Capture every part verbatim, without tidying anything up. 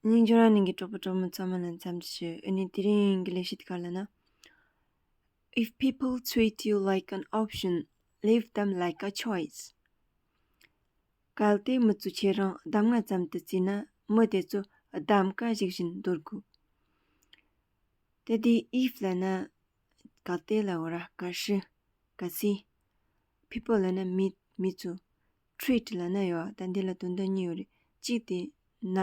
སྙིང་རྗེ་རང་ནང་གི་གྲོགས་པོ་གྲོགས་མོ་ཚང་མ་ལ་འཚམས་འདྲི་ཞུ། ཨ་ནི་དེ་རིང་གི་ལས་གཞི་དེ་ག་ལབ་ན། If people treat you like an option, live them like a choice. གལ་ཏེ་མི་ཚོས་ཁྱེད་རང་གདམ་ག་ཙམ་དུ་བརྩིས་ན། མི་དེ་ཚོ་གདམ་ག་ཞིག་བཞིན་འདོར་དགོས། དེ་དེ་if ལབ་ན་གལ་ཏེ་ལབ་དགོས་ར། གལ་སྲིད། གལ་སྲིད། People ལབ་ན་མི། མི་ཚོ། Treat ལབ་ན་ཡོད། ད་འདི་ལ་དོན་དག་གཉིས་ཡོད་རེད། གཅིག་དེ་ན།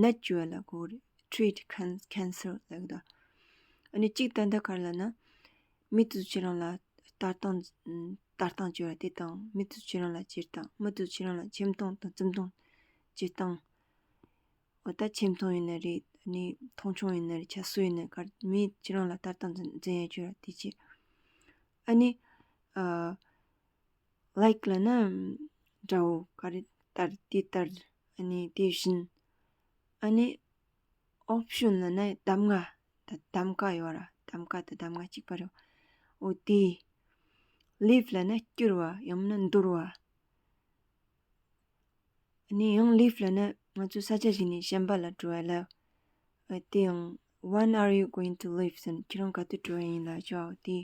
ནད་བཅོས་ལ་གོ་རེད། Treat can- cancer ལབ་གི་ད། ཨ་ནི་གཅིག་ད་ལྟ་ག་རེ་ལབ་ན། མི་དེ་ཚོ་ཁྱེད་རང་ལ་ལྟ་སྟངས། ལྟ་སྟངས་བཅོས་ར་དེ་དང་། མི་དེ་ཚོ་ཁྱེད་རང་ལ་བྱེད་སྟངས། མི་དེ་ཚོ་ཁྱེད་རང་ལ་ཆེ་མཐོང་དང་བཙུན་མཐོང་བྱེད་སྟངས། འོ་ད་ཆེ་མཐོང་ཡིན་ན་རེད། ཨ་ནི་མཐོང་ཆུང་ཡིན་ན་རེད། ཁྱད་གསོད་ཡིན་ན། ག་རེ་མི་ཁྱེད་རང་ལ་ལྟ་སྟངས་འཛིན་འཛིན་ཡ་བཅོས་ར་དེ་བྱེད། ཨ་ནི། ཨ། Like ལབ་ན་འདྲ་བོ། ག་རེ་ལྟར་དེ་ལྟར། ཨ་ནི་དེ་བཞིན། ཨ་ནི་option ལབ་ན་གདམ་ག། ད་གདམ་ག་ཡོད་ར། གདམ་ག་དང་གདམ་ག་གཅིག་པ་རེད། འོ་དེ། Live ལབ་ན་བསྐྱུར་བ་ཡང་མིན་ན་འདོར་བ། ཨ་ནི་ཡང་live ལབ་ན་ང་ཚོ་ས་ཆ་ཞིག་ནས་གཞན་པ་ལ་འགྲོ་བ་ལ། ཨ། དེ་ཡང་When are you going to leave ཟེར་ན། ཁྱེད་རང་ག་དུས་འགྲོ་བ་ཡིན་ལབ་ཆོག་དེ།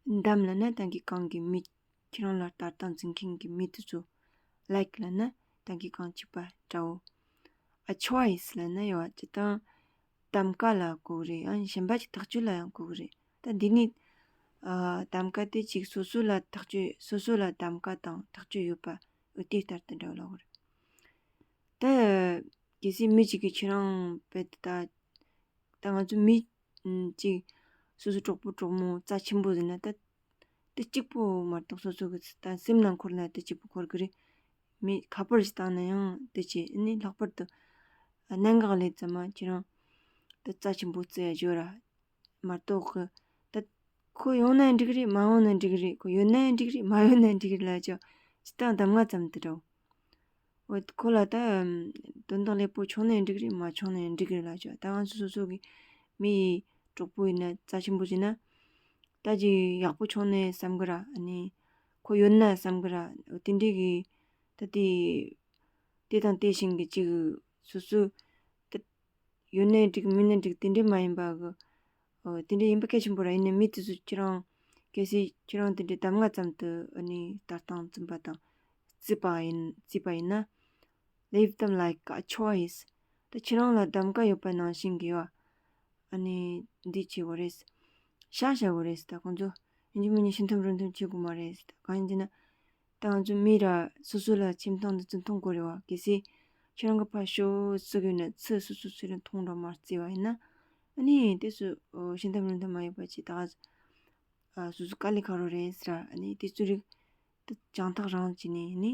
གདམ་ལབ་ན་ད་གིན་གོང་གི་མི། ཁྱེད་རང་ལ་ལྟ་སྟངས་འཛིན་མཁན་གྱི་མི་དེ་ཚོ། Like ལབ་ན་ད་གིན་གོང་གཅིག་པ་འདྲ་བོ། A choice ལབ་ན་ཡོད་ཅི་དང་། གདམ་ག་ལ་གོ་གི་རེད། ཨ་ནི་གཞན་པ་ཅིག་ཐག་གཅོད་ལ་ཡང་གོ་གི་རེད། ད་འདི་ནི། ཨ། གདམ་ག་དེ་ཅིག་སོ་སོ་ལ་ཐག་གཅོད། སོ་སོ་ལ་གདམ་ག་དང་ཐག་གཅོད་ཡོད་པ། འོ་དེ་ལྟར་དུ་འདྲ་བོ་ལབ་དགོས་རེད། ད་གལ་སྲིད་མི་གཅིག་གིས་ཁྱེད་རང་དཔེ་ད། ད་ང་ཚོ་མི་གཅིག་སོ་སོ་གྲོགས་པོ་གྲོགས་མོ་རྩ་ཆེན་པོ་ཟེར་ན། ད་དེ་གཅིག་པོ་མ་གཏོགས་སོ་སོ་གི་ད་སེམས་ནང་འཁོར་ན་དེ་གཅིག་པོ་འཁོར་གི་རེད། མི་ཁ་པར་ཞིག་བཏང་ན་ཡང་དེ་བྱེད། ཨ་ནི་ལྷག་པར་དུ་གནད་འགག་སླེབས་ཙམ་མ་ཁྱེད་རང་དེ་རྩ་ཆེན་པོ་བརྩི་ཡ་བྱོས་ར། མ་གཏོགས་གི་ད་ཁོ་ཡོང་ན་འགྲིག་རེད། མ་ཡོང་ན་འགྲིག་རེད། ཁོ་ཡོད་ན་འགྲིག་རེད། མ་ཡོང་ན་འགྲིག་རེད་ལབ་ཅོག་ཅི་ལྟར་གདམ་ག་ཙམ་དུ་འགྲོ། འོ་ཁོ་ལ་ད་དོན་དག་ལེགས་པོ་བྱུང་ན་འགྲིག་རེད། མ་བྱུང་ན་འགྲིག་རེད་ལབ་ཅོག་ད་ང་ཚོ་སོ་སོ་གི་མི་ཡི་གྲོགས་པོ་ཡིན་ན། རྩ་ཆེན་པོ་ཡིན་ན། ད་ཅིག་ཡག་པོ་བྱུང་ན་བསམ་གི་ར། ཨ་ནི་ཁོ་ཡོད་ན་བསམ་གི་ར། འོ་དེ་འདྲའི་གི་ད་དེ་དེ་དང་དེ་བཞིན་གི་ཅིག་སོ་སོ་ད་ཡོད་ན་འགྲིག་མེད་ན་འགྲིག་དེ་འདྲའི་མ་ཡིན་པ་གི། འོ་དེ་འདྲའི་ཡིན་པ་གལ་ཆེན་པོ་ར། ཡིན་ནའི་མི་དེ་ཚོ་ཁྱེད་རང་གལ་སྲིད་ཁྱེད་རང་དེ་འདྲའི་གདམ་ག་ཙམ་དུ། ཨ་ནི་ལྟ་སྟངས་འཛིན་པ་དང་བརྩི་བ་ཡིན། བརྩིས་པ་ཡིན་ན། Live them like a choice. ད་ཁྱེད་རང་ལ་གདམ་ག་ཡོད་པ་ནང་བཞིན་གི་ཡོད། ཨ་ནི་འདི་བྱེད་དགོས་རེད། ཤ་བྱ་དགོས་རེད། ད་ཁོང་ཚོ་ཡིན་གཅིག་མིན་གཉིས་ཕྱི་འཐེན་རོལ་འཐེན་བྱེད་དགོས་མ་རེད། ད་གང་ཡིན་ཟེར་ན། ད་ང་ཚོ་མི་ར་སོ་སོ་ལ་ཆེ་མཐོང་དང་བཙུན་མཐོང་དགོས་རེད་བ། གལ་སྲིད་ཁྱེད་རང་གི་ཕར་ཤོག་ཟེར་གི་ཡོད་ན། ཚུར་སོ་སོ་ཚུར་མཐོང་རོགས་མ་བརྩི་བ་ཡིན་ན། ཨ་ནི་དེ་ཚོ་ཕྱི་འཐེན་རོལ་འཐེན་མ་ཡོད་པ་ཅིག་ད་ག་ཨ། སོ་སོ་དཀའ་ལས་ཁག་རོ་རེད་ཟེར། ཨ་ནི་དེ་ཚོ་རིགས་དེ་བྱང་ཐག་རིང་བྱས་ནས་ནི་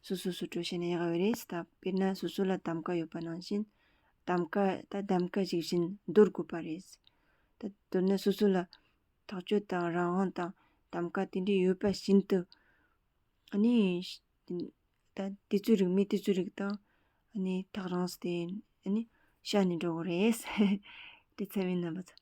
སོ་སོ་སོ་སོ་བྱས་ན་ཡག་གི་རེད་ཟེར། ད་དཔེར་ན་སོ་སོ་ལ་གདམ་ག་ཡོད་པ་ནང་བཞིན། གདམ་ག་ད་གདམ་ག་ཞིག་བཞིན་འདོར་དགོས་པ་རེད། ད་མདོར་ན་སོ་སོ་ལ་ཐག་གཅོད་དང་རང་དབང་དང་གདམ་ག་དེ་འདྲ་ཡོད་པ་བཞིན་དུ། ཨ་ནི་ད་དེ་ཚོའི་རིགས། མི་དེ་ཚོའི་རིགས་དང་ཨ་ནི་ཐག་རིང་སྟེ་ཨ་ནི་བྱས་ནས་འགྲོ་དགོས་རེད། དེ་ཚང་མ་རྣམ་པ་ཚོ།